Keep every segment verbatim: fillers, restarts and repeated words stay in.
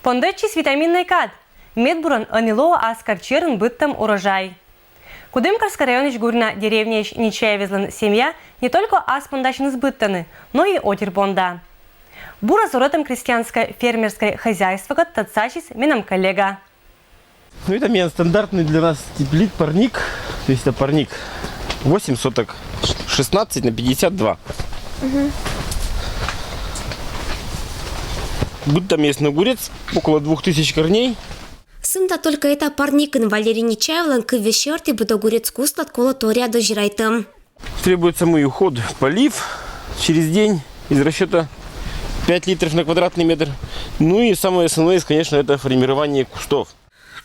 Пондӧдчис витаминнӧй кад. Медбурӧн ӧні лоӧ аскӧд черын быдтӧм урожай. Кудымкарскӧй районысь Гурина деревняысь Нечаевезлӧн семья не только ас пондасьыс быдтӧны, но и отир понда. Бура зорӧтӧм крестьянскӧй фермерскӧй хозяйствокӧд тӧдсасис менам коллега. Ну, это, миян, стандартный для нас теплит парник. То есть это парник восемь соток, шестнадцать на пятьдесят два. Быдтӧмаӧсь на огурец около двух тысяч корней. Сымда только эта парникын. Валерий Нечаевлӧн кывйыс серти, быд огурец кустлӧн колӧ торъя дозирайтӧм. Требуется мый уход, полив. Через день из расчета пять литров на квадратный метр. Ну и самое основное, конечно, это формирование кустов.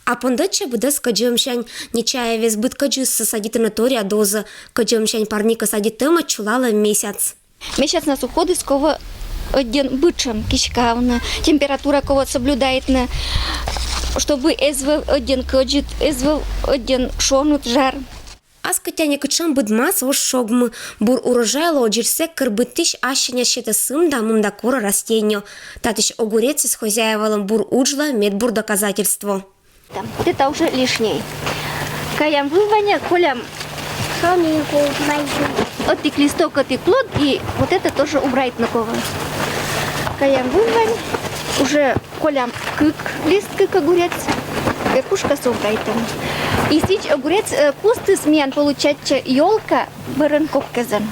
А пондӧдчӧ быдӧс кӧдзӧмсянь. Нечаевез быд кӧдзыссӧ садитӧны торъя дозӧ. Кӧдзӧмсянь парникӧ садитӧмыд чулалӧ месяц. Месяцнас уходыс ковӧ ӧдйӧн бытшӧм киськавны, температура ковӧ соблюдайтны, чтобы эз вӧв ӧдйӧн кӧдзыд, эз вӧв ӧдйӧн шоныд, жар. Аскӧттӧ некутшӧм быдмас оз шогмы. Бур урожай лоӧ дзир сэк, кӧр быдтысь ассяньыс сетӧ сымда, мымда корӧ растениеӧ. Татысь огурецыс хозяевалӧн бур уджлӧн медбур доказательство. Там. Вот это уже лишнее. Каям вывваньӧ, колям ӧтик листок, ӧтик плод, и вот это тоже убрайтны ковӧ. Каям выввань, уже колям кык лист, кык огурец, верхушкасӧ убрайтӧм. И сідз огурец, э, кустыс миян получайтчӧ ёлка бӧрын кок кезӧн.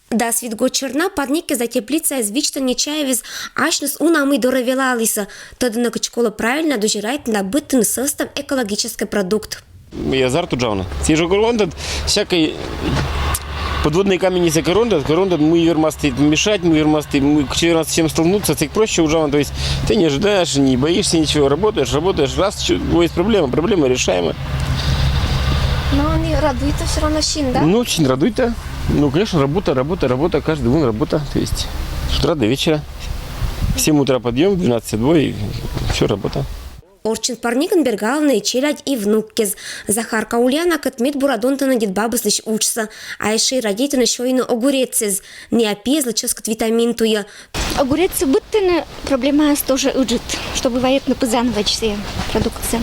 Дас вит год сёрна парниккӧд да теплицаӧд вичтан Нечаевез асьныс уна мый дорӧ велалісӧ. Тӧдӧны, кыдз колӧ правильнӧ дозирайтны да быдтыны сӧстӧм экологическӧй продукт. И азарт уджавны. Сідз жӧ кӧ рӧдитан, всякӧй подводный камень, если кӧ рӧдитан, кӧ рӧдитан, мый вермас тіянӧс помешать, мый вермас ті, мый, кыдз вермас тіян столкнуться, сэк проще уджавны. То есть ты не ожидаешь, не боишься ничего, работаешь, работаешь, раз, чё, есть проблема, проблема решаема. Но ӧні радуйтӧ всё равно син, да? Ну, син радуйтӧ. Ну, конечно, работа, работа, работа, каждый день работа. То есть с утра до вечера. В семь утра подъём, в двенадцать отбой, и всё, работа. Орччӧн парникын бергалӧны и челядь, и внуккез. Захарка Ульянакӧд медбура донтӧны дед-бабыслысь уджсӧ, а ещӧ и радейтӧны сёйны огурецсӧ. Ная пиӧзлы чӧскыд витамин туйӧ. Огурецсӧ быдтыны проблемаыс тоже ыджыд, чтобы вайӧдны пызан вӧчсӧ продукция.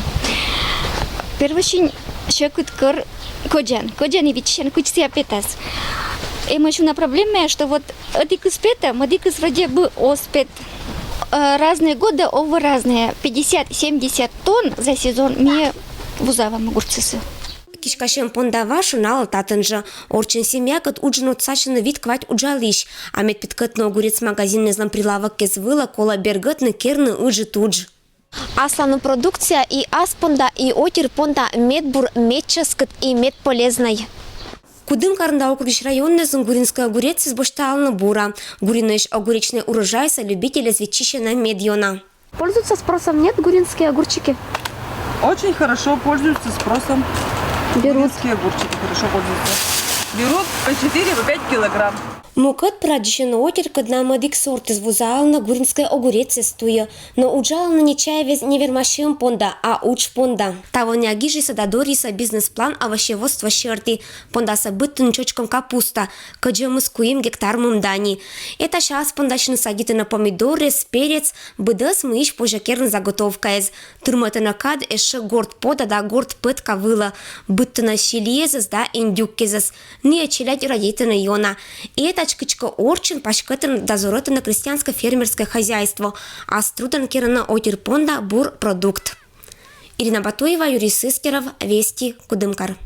Первойсянь сьӧкыд кӧр кӧдзан, кӧдзан и виччысян, кыдз сійӧ петас. Эмӧсь уна проблема, что вот ӧтикыс петӧ, мӧдікыс вроде бы оз пет. Э, разные годы, овӧ, разные. Пятьдесят-семьдесят тонн за сезон ми вузавам огурцесӧ. Киськасьӧм понда важ уналӧ татӧн жӧ. Орччӧн семьякӧд уджын отсасьӧны вит-квать уджалысь, а мед петкӧдны огурец магазинмезлӧн прилавоккез вылӧ, колӧ бергӧдны керны ыджыд удж. Асланым продукция и ас понда, и отир понда медбур, медчӧскыд и медполезнӧй. Кудымкарын да округысь районнас Гуринскӧй огурецсӧ босьталӧны бура. Гуринаысь огуречнӧй урожайсӧ любительӧс виччысьӧны медъёна. Пользуются спросом, нет, гуринские огурчики? Очень хорошо пользуются спросом. Берут. Гуринские огурчики хорошо пользуются. Берут по четыре, по пять килограмм. Мукӧд пыр аддзысьӧны отиркӧд, на мӧдік сортыс вузалӧны гуринскӧй огурецӧс туйӧ. Но уджалӧны Нечаевез не вермасьӧм понда, а удж понда. Таво ная гижисӧ да дорйисӧ бизнес-план овощеводство серти. Пондасӧ быдтӧны чӧчкӧм капуста. Кӧдзӧмыс куим гектар мында ни. Этасянь ас пондасьыныс садитӧны помидоръяс, перец, быдӧс, мыйысь позьӧ керны заготовкаяс. Тырмӧтӧны кад ещӧ горт пода да горт пӧтка вылӧ. Быдтӧны сильӧзӧс да индюкъясӧс. Ная челядь радейтӧны ёна. Этадз кыдзкӧ орччӧн паськӧдтӧны да зорӧтӧны крестьянскӧй-фермерскӧй хозяйство. Ас трудӧн керӧны отир понда бур продукт. Ирина Батуева, Юрий Сыстеров, Вести, Кудымкар.